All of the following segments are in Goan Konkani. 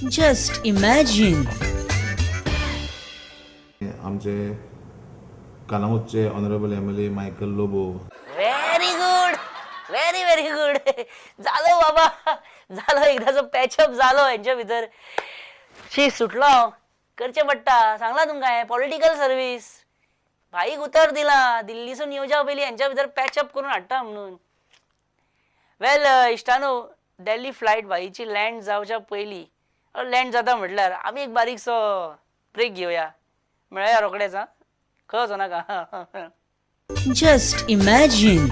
Just imagine. आमचे कालामुचे honourable MLA Michael Lobo. Very good, very very good. झालो बाबा, झालो एकदाच पॅचअप झालो यांच्या भितर. शी सुटलो हांव. करचें पडटा सांगला तुमकां, पॉलिटिकल सर्वीस. भाईक उतर दिला दिल्लीसून येवच्या पयलीं हेंच्या भितर पॅचअप करून हाडटा म्हणून. वेल इश्टानो, दिल्ली फ्लायट भाईची लँड जावच्या पयलीं, लँड जाता म्हटल्यार आमी एक बारीकसो ब्रेक घेवया. मेळया रोखडेच. आं, खंय वचो नाका. Just imagine.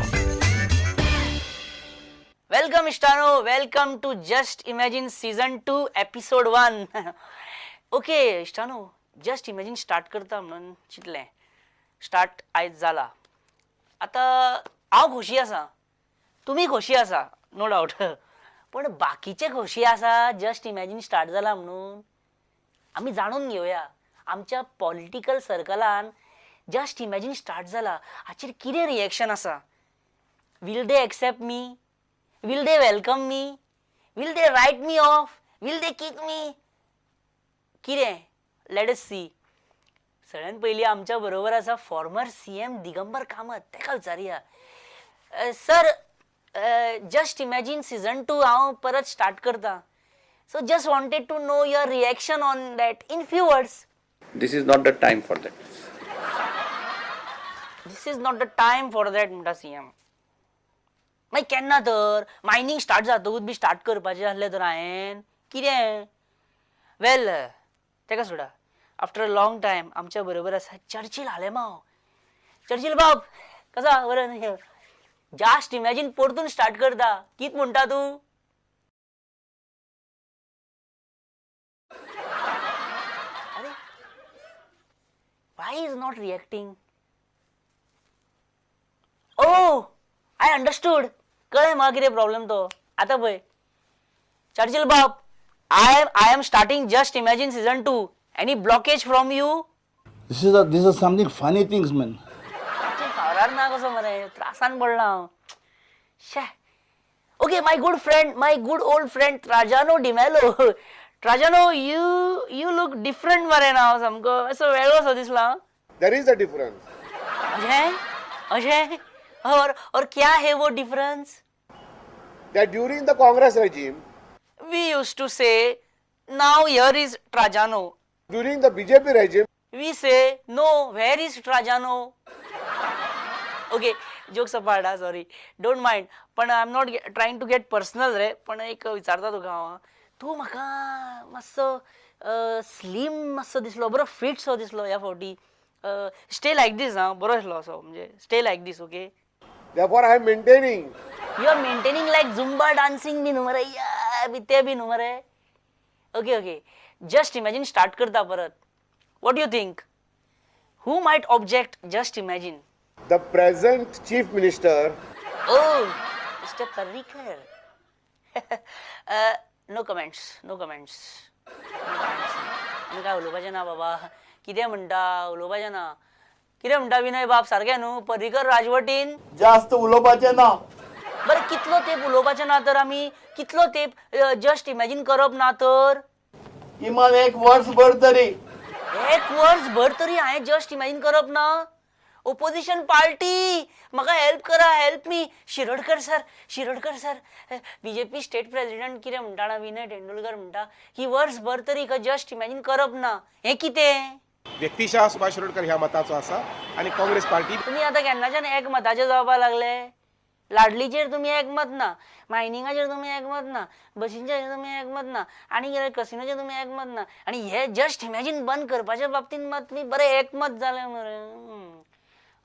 Welcome इश्टानो, welcome to Just Imagine season 2 episode 1. Okay इश्टानो, जस्ट इमॅजीन स्टार्ट करता म्हणून चिंतलें, स्टार्ट आयज जाला. आतां हांव खोशी आसा, तुमी खोशी आसा नो डावट, पण बाकीचे खोशी आसा जस्ट इमॅजीन स्टार्ट जाला म्हणून? आमी जाणून घेवया आमच्या पॉलिटिकल सर्कलान जस्ट इमॅजीन स्टार्ट जाला हाचेर कितें रिएक्शन आसा. Will they accept me? Will they welcome me? Will they write me off? Will they kick me? कितें? Let us see. सगळ्यात पयलीं आमच्या बरोबर आसा फॉर्मर CM Digambar Kamat. ताका विचारया. Sir, Just Imagine season 2 हांव परत स्टार्ट करता, so just wanted to know your reaction on that in few words. This is not the time for that. This is not the time for that म्हणटा CM. मागीर केन्ना तर मायनींग स्टार्ट जातकूच बी स्टार्ट करपाचें आसलें तर हांवें कितें? वेल, तेका सोडा. आफ्टर अ लॉंग टायम आमच्या बरोबर आसा चर्चिल आलेमाव. चर्चिल बाब, कसा बरें न्ही? जस्ट इमॅजीन परतून स्टार्ट करता, कित म्हणटा तूं? अरे, why is not reacting? Oh, I understood. कळ्ळें म्हाका कितें प्रॉब्लम तो. आतां पळय चर्चिल बाब, I am starting Just Imagine season 2. Any blockage from you? This is something funny things, man. फावरार ना कसो मरे, त्रासान पडला हांव. शे, okay, my good friend, my good old friend Trajano D'Mello. Trajano, you look different मरे ना, सामको असो वेगळो सो दिसला. There is a difference. अशें अशें, और क्या है वो difference? That during the Congress regime, we used to say, now here is Trajano. During the BJP regime, we say, no, where is Trajano? Okay, jokes apart, sorry, don't mind. पण I am not trying to get personal रे, पण एक विचारता तुका हांव. तूं म्हाका मातसो स्लीम मातसो दिसलो, बरो फिट सो दिसलो ह्या फावटी. स्टे लायक दीस. आं, बरो दिसलो असो, म्हणजे stay like this, okay? Therefore I am maintaining. You are maintaining like Zumba dancing बी न्हू मरे, या बी ते बी न्हू मरे. Okay okay, Just Imagine start करता परत. What you think, who might object Just Imagine? The present chief minister. Oh, Mister Parrikar. No comments, no comments. आमी काय उलोवपाचें ना बाबा. कितें म्हणटा, उलोवपाचें ना. कितें म्हणटा विनय बाब, सारकें न्हू? पर्रीकर राजवटीन जास्त उलोवपाचें ना. बरें, कितलो तेंप उलोवपाचें ना तर आमी? कितलो तेंप जस्ट इमॅजीन करप ना तर? किमान एक वर्स भर तरी. एक वर्स भर तरी हांवें जस्ट इमॅजीन करप ना? ओपोजिशन पार्टी, म्हाका हेल्प करा, help me. Shirodkar sir, Shirodkar sir, BJP state president कितें म्हणटा ना, विनय तेंडुलकर म्हणटा की वर्सभर तरी जस्ट इमॅजीन करप ना, हें कितें? व्यक्तिशः सुभाष शिरोडकर ह्या मताचो आसा आनी काँग्रेस पार्टी तुमी आतां केन्नाच्यान एकमताचे जावपाक लागले? लाडलीचेर तुमी एकमत ना, मायनिंगाचेर तुमी एकमत ना, बशींचेर तुमी एकमत ना, आनी कितें कसिनोचेर तुमी एकमत ना, आनी हे जस्ट इमॅजीन बंद करपाच्या बाबतींत मात तुमी बरे एकमत जाले मरे.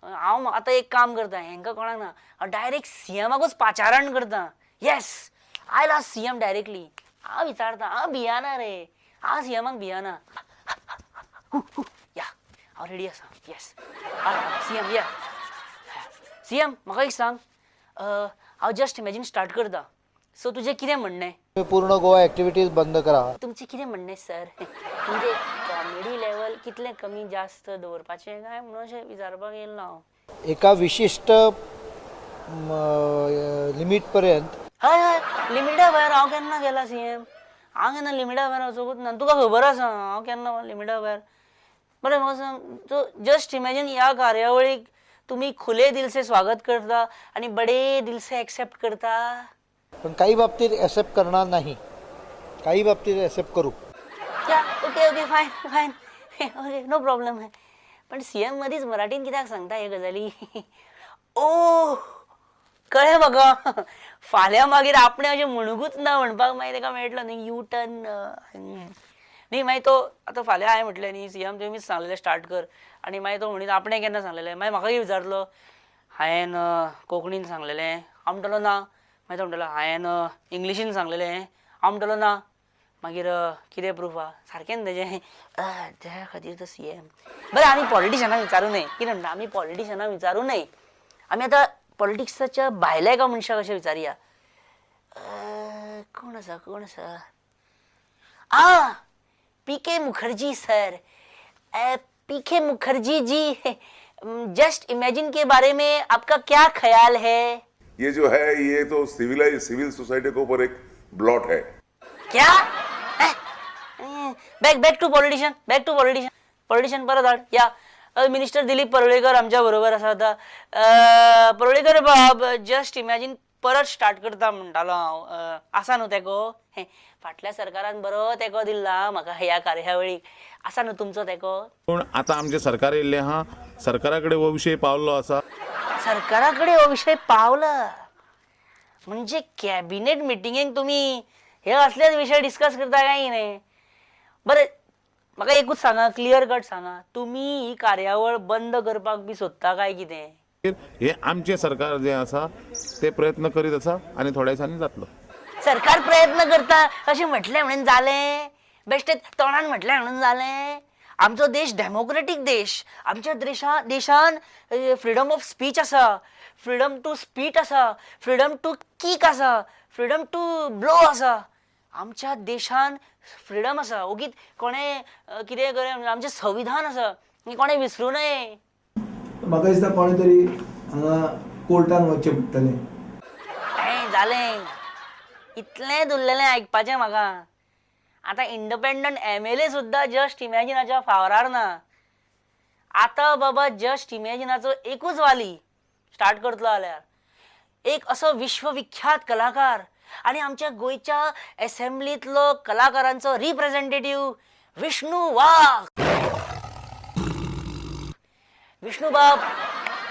हांव आतां एक काम करता, हेंकां कोणाक ना, हांव डायरेक्ट सीएमाकूच पाचारण करता. Yes, I ask CM directly. हांव विचारता, हांव भियाना रे, हांव सीएमाक भियाना. या, हांव रेडी आसा. येस सीएम, या सीएम, म्हाका एक सांग, हांव जस्ट इमॅजीन स्टार्ट करता, सो तुजें कितें म्हणणें? पूर्ण गोवा ऍक्टिव्हिटीज बंद करा. तुमचें कितें म्हणणें सर? म्हणजे कॉमेडी लेवल कितलें कमी जास्त दवरपाचें काय म्हणून अशें विचारपाक येयल्लो हांव. एका विशिष्ट लिमिट पर्यंत. हय हय, लिमिटा भायर हांव केन्ना गेला सीएम? हांव केन्ना लिमिटा भायर वचूंकच ना, तुका खबर आसा हांव केन्ना लिमिटा भायर. बरें म्हाका सांग, सो जस्ट इमॅजीन ह्या कार्यावळीक तुमी खुले दिल से स्वागत करता आनी बडे दिल से एक्सेप्ट करता. पण काही बाबतीत ॲक्सेप्ट करणार नाही, काही बाबतीत ॲक्सेप्ट करू. या okay okay fine fine okay no problem. पण सी एम मदींच मराठीन कित्याक सांगता हे गजाली? ओ कळ्ळें म्हाका, फाल्यां मागीर आपणें अशें म्हणुकूच ना म्हणपाक मागीर ताका मेळटलो न्ही यू टर्न न्ही. मागीर तो आतां फाल्यां हांवें म्हटलें न्ही सी एम तुमीच सांगलेलें स्टार्ट कर, आनी मागीर तो म्हणीत आपणें केन्ना सांगलेलें. मागीर म्हाका कितें विचारतलो, हांवें कोंकणीन सांगलेलें? हांव म्हणटलो ना. मागीर तो म्हणटलो हांवें इंग्लिशीन सांगलेलें? हांव म्हणटलो ना. मागीर कितें प्रूफ आहा? सारकें न्ही तेजें. त्या खातीर तो सी एम. बरें आमी पॉलिटिशनाक विचारूं नये, कितें म्हणटा आमी पॉलिटिशनाक विचारूं नये, आमी आतां पॉलिटिक्साच्या भायल्या एका मनशाक अशें विचारया. कोण आसा कोण आसा? आ P K Mukherjee sir, P K Mukherjee ji, just imagine K बारे में आपका क्या ख्याल है? ये जो है ये तो सिविल सोसाइटी के ऊपर एक ब्लॉट है. क्या? Back back to politician, back to politician, politician परत हाड. या मिनिस्टर दिलीप परुळेकर आमच्या बरोबर आसा आतां. परुळेकर बाब, जस्ट इमॅजीन परत स्टार्ट करता म्हणटालो हांव, आसा न्हू तेको? फाटल्या सरकारान बरो तेको दिल्ला म्हाका ह्या कार्यावळीक, आसा न्हू तुमचो तेको? पूण आतां आमचें सरकार येयल्लें आहा, सरकारा कडेन हो विशय पावल्लो आसा. सरकारा कडेन हो विशय पावला म्हणजे कॅबिनेट मिटिंगेक तुमी हे असलेच विशय डिस्कस करता काय कितें? बरें म्हाका एकूच सांगा, क्लियर कट सांगा, तुमी ही कार्यावळ बंद करपाक बी सोदता काय कितें? हे आमचें सरकार जें आसा ते प्रयत्न करीत आसा आनी थोड्या दिसांनी जातलो. सरकार प्रयत्न करता अशें म्हटलें म्हणून जालें? बेश्टें तोंडान म्हटलें म्हणून जालें? आमचो देश डेमोक्रेटीक देश, आमच्या देशान फ्रिडम ऑफ स्पीच आसा, फ्रिडम टू स्पीच आसा, फ्रिडम टू कीक आसा, फ्रिडम टू ब्लो आसा. आमच्या देशान फ्रिडम आसा, ओगीत कोणें कितें करें, आमचें संविधान आसा, कोणें विसरूं नये. म्हाका दिसता कोणें तरी हांगा कोर्टान वचचें पडटलें. हें जालें, इतलें उरलेलें आयकपाचें म्हाका. आतां इंडिपेंडंट एम एल ए सुद्दां जस्ट इमॅजिनाच्या फावरार ना. आतां बाबा जस्ट इमॅजिनाचो एकूच वाली स्टार्ट करतलो जाल्यार एक असो विश्वविख्यात कलाकार आनी आमच्या गोंयच्या एसेंब्लींतलो कलाकारांचो रिप्रेझेंटेटीव विष्णू वाघ. विष्णू बाब,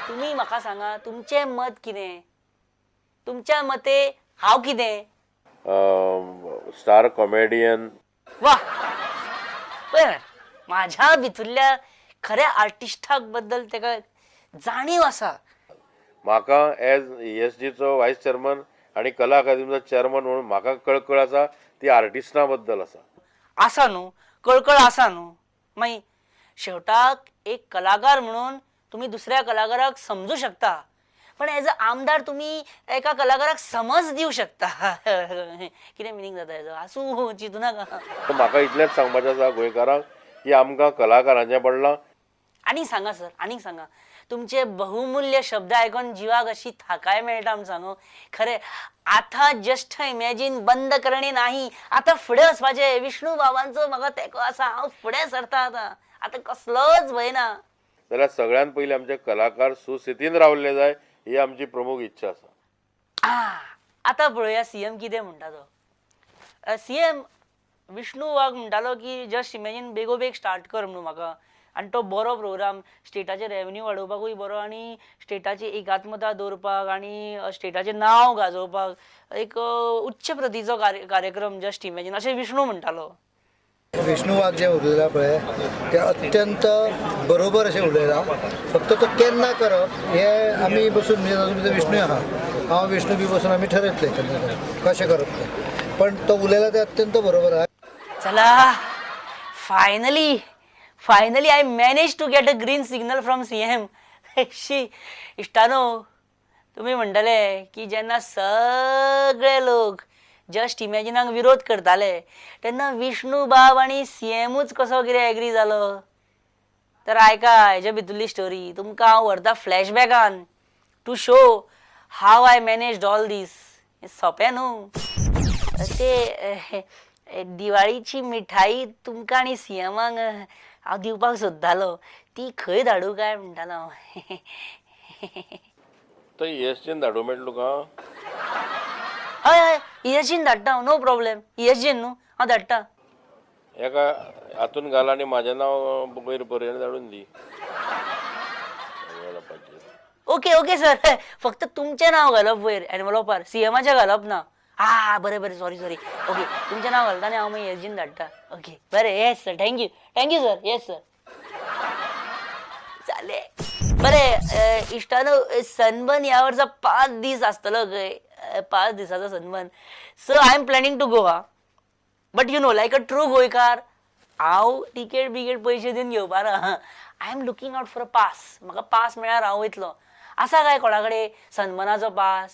तुमी म्हाका सांगा तुमचें मत कितें? तुमच्या मते हांव कितें? Star comedian. वा, पळय म्हाज्या भितरल्या खऱ्या आर्टिस्टाक बद्दल तेका जाणीव आसा. म्हाका एज एस जीचो वायस चेअरमन आनी कला अकादमीचो चेअरमन म्हणून म्हाका कळकळ आसा ती आर्टिस्टां बद्दल आसा. आसा न्हू कळकळ आसा न्हू. मागीर शेवटाक एक कलाकार म्हणून तुमी दुसऱ्या कलाकाराक समजू शकता, पण एज अ आमदार तुमी एका कलाकाराक समज दिवं शकता. कितें मिनींग जाता हेजो? आसूं, चिंतू नाका. म्हाका इतलेंच सांगपाचें आसा गोंयकारांक की आमकां कलाकारांचें पडलां. आनी सांगा सर, आनीक सांगा, तुमचे बहुमूल्य शब्द आयकून जिवाक अशी थाकाय मेळटा म्हूण सांगू. खरें आतां जस्ट इमॅजीन बंद करणे नाही, आतां फुडें वचपाचें. विष्णू बाबांचो म्हाका तेंको आसा, हांव फुडें सरता आतां, आतां कसलोच भंय ना. जाल्यार सगळ्यान पयलीं आमचे कलाकार सुस्थितीन रावल्ले जाय ही आमची प्रमुख इच्छा आसा. आतां पळोवया सी एम कितें म्हणटा तो. सी एम विष्णू वाघ म्हणटालो की जस्ट इमॅजीन बेगोबेग स्टार्ट कर म्हणून म्हाका, आनी तो बरो प्रोग्राम स्टेटाचे रेवेन्यू वाडोवपाकूय बरो आनी स्टेटाची एकात्मता दवरपाक आनी स्टेटाचें नांव गाजोवपाक एक उच्च प्रतीचो कार्यक्रम जस्ट इमॅजीन अशें विष्णू म्हणटालो. विष्णू वाघ जें उलयला पळय तें अत्यंत बरोबर अशें उलयलां. फक्त तो केन्ना करप हें आमी बसून, म्हणजे तातूंत भितर विष्णूय आहा, हांव विष्णू बी बसून आमी ठरयतले केन्ना करप, कशें करप तें. पण तो उलयला तें अत्यंत बरोबर आहा. चला finally finally I manage to get a green signal from C M. शी इश्टानो, तुमी म्हणटले की जेन्ना सगळे लोक जस्ट इमॅजिनाक विरोध करताले तेन्ना विष्णू बाब आनी सी एमूच कसो कितें एग्री जालो? तर आयका हेजे भितरली स्टोरी तुमकां हांव व्हरता फ्लॅशबॅकान to show how I manage all these. सोंपें न्हू ते. दिवाळीची मिठाई तुमकां आनी सीएमाक हांव दिवपाक सोदतालो, ती खंय धाडूं काय म्हणटालो हांव. तो ईएसजीन धाडूं मेळटा तुका? हय हय, ईएसजीन धाडटा हांव, नो प्रॉब्लेम. ईएसजीन न्हू, हांव धाडटा. एका हातून घाल आनी म्हाजें नांव वयर बरय आनी धाडून दी. ओके ओके सर, फक्त तुमचें नांव घालप वयर एनवलॉपार, सीएमाचें घालप ना. हा बरें बरें, सॉरी सॉरी. ओके, तुमचें नांव घालता आनी हांव मागीर ईएसजीन धाडटा. ओके बरें, yes sir, thank you, thank you sir, yes sir. जालें. बरें इश्टानो, सनबर्न ह्या वर्सा 5 दीस आसतलो खंय, 5 दिसाचो sunburn. So I am planning to Goa, but you know like a true गोंयकार हांव टिकेट बिकेट पयशे दिवन घेवपा ना. I am looking out for a pass. म्हाका पास मेळ्यार हांव वयतलो. आसा काय कोणा कडेन सनबर्नाचो पास?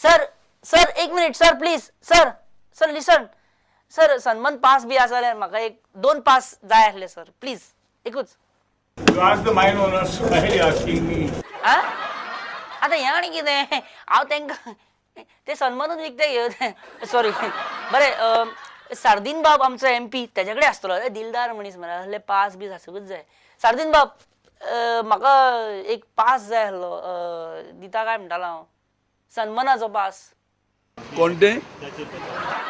सर सर एक minute sir, please sir, sir listen sir, sunburn pass बी आसा जाल्यार म्हाका एक 2 पास जाय आसले सर, प्लीज एकूच. You ask the mine owners, why are you asking me? आतां हें आनी कितें, हांव तांकां ते सनबर्नूच विकते घेवन. सॉरी. बरें, सार्दीन बाब आमचो एमपी, तेजे कडेन आसतलो. दिलदार मनीस मरे, असले पास बी आसूंकच जाय. सार्दीन बाब, म्हाका एक पास जाय आसलो, दिता काय म्हणटालो हांव, सनबर्नाचो पास. कोण ते?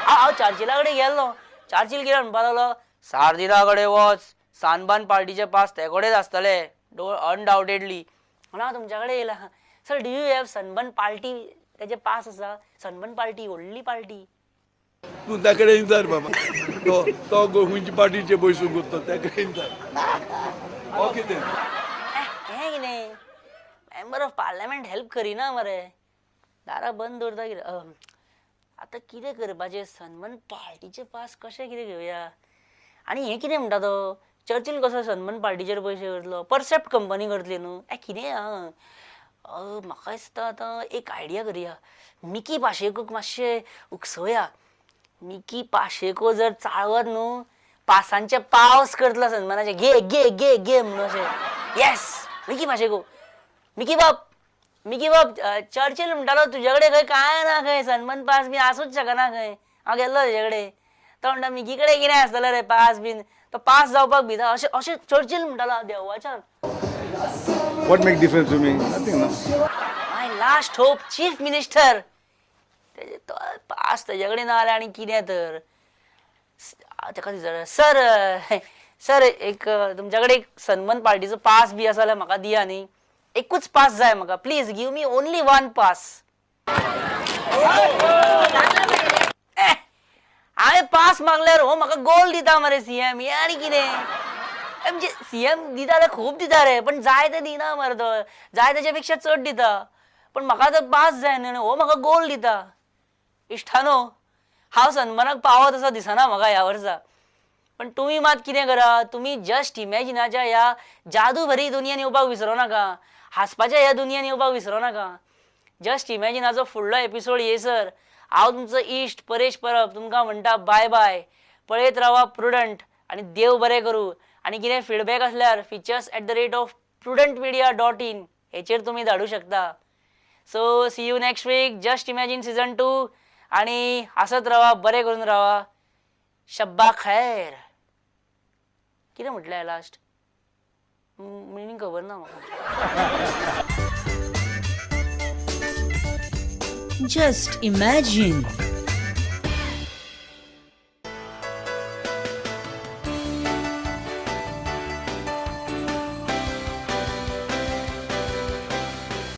हांव चर्चिला कडेन गेल्लो. चर्चिल कितें म्हणपाक लागलो, सार्दिना कडेन वच, सनबर्न पार्टीचे पास ते कडेच आसतले अनडावटेडली. म्हणून हांव तुमच्या कडेन येयला. Sir, do you have sunburn party? तेजे पास आसा? सनबर्न पार्टी, व्हडली पार्टी. तूं त्या कडेन विचार बाबा, तो तो खंयचे पार्टीचे पयशे करता त्या कडेन विचार. ओके ते हें कितें, मेंबर ऑफ पार्लमेंट हेल्प करिना मरे, दारां बंद दवरता कितें. आतां कितें करपाचें, सनबर्न पार्टीचे पास कशें कितें घेवया? आनी हें कितें म्हणटा तो चर्चिल कसो सनबर्न पार्टीचेर पयशे करतलो? परसेप्ट कंपनी करतली न्हू. कितें आं, म्हाका दिसता आतां एक आयडिया करया, मिकी पाशेकोक मातशें उकसोया. मिकी पाशेको जर चाळवत न्हू, पासांचे पावस करतलो सनबर्नाचे, घे घे घे घे म्हणून अशें. येस, मिकी पाशेको. मिकी बाब, मिकी बाब, चर्चिल म्हणटालो तुजे कडेन खंय कांय ना खंय, सनबर्न पास बी आसूच शकना खंय. हांव गेल्लो तेजे कडेन, तो म्हणटा मिकी कडेन कितें आसतलें रे पास बीन, तो पास जावपाक भिता अशें अशें चर्चिल म्हणटालो देवाच्यान. What make difference to me? Nothing, no. My last hope, chief minister. तेजे तो पास तेजे कडेन ना जाल्यार आनी कितें तर. तेका सर सर एक तुमच्या कडेन एक सनबर्न पार्टीचो पास बी आसा जाल्यार म्हाका दिया न्ही, एकूच पास जाय म्हाका, please give me only 1 pass. हांवें पास मागल्यार हो म्हाका गोल दिता मरे सीएम. हें आनी कितें, म्हणजे सीएम दिता जाल्यार खूब दिता रे, पण जाय ते दिना मरे तो, जाय तेच्या पेक्षा चड दिता, पण म्हाका तर पास जाय न्ही, हो म्हाका गोल दिता. इश्टानो, हांव सनबर्नाक पावत असो दिसना म्हाका ह्या वर्सा. पण तुमी मात कितें करा, तुमी जस्ट इमॅजिनाच्या ह्या जादू भरी दुनियेन येवपाक विसरो नाका, हांसपाच्या ह्या दुनियेन येवपाक विसरो नाका. जस्ट इमॅजिनाचो फुडलो एपिसोड येयसर हांव तुमचो इश्ट परेश परब तुमकां म्हणटा बाय बाय. पळयत रावा प्रुडंट आनी देव बरें करूं. आनी कितें फिडबॅक आसल्यार features@prudentmedia.in हेचेर तुमी धाडूं शकता. So see you next week, just imagine season 2. आनी हांसत रावा, बरें करून रावा. शब्बा खैर. कितें म्हटलें लास्ट, मिनींग खबर ना म्हाका. Just imagine.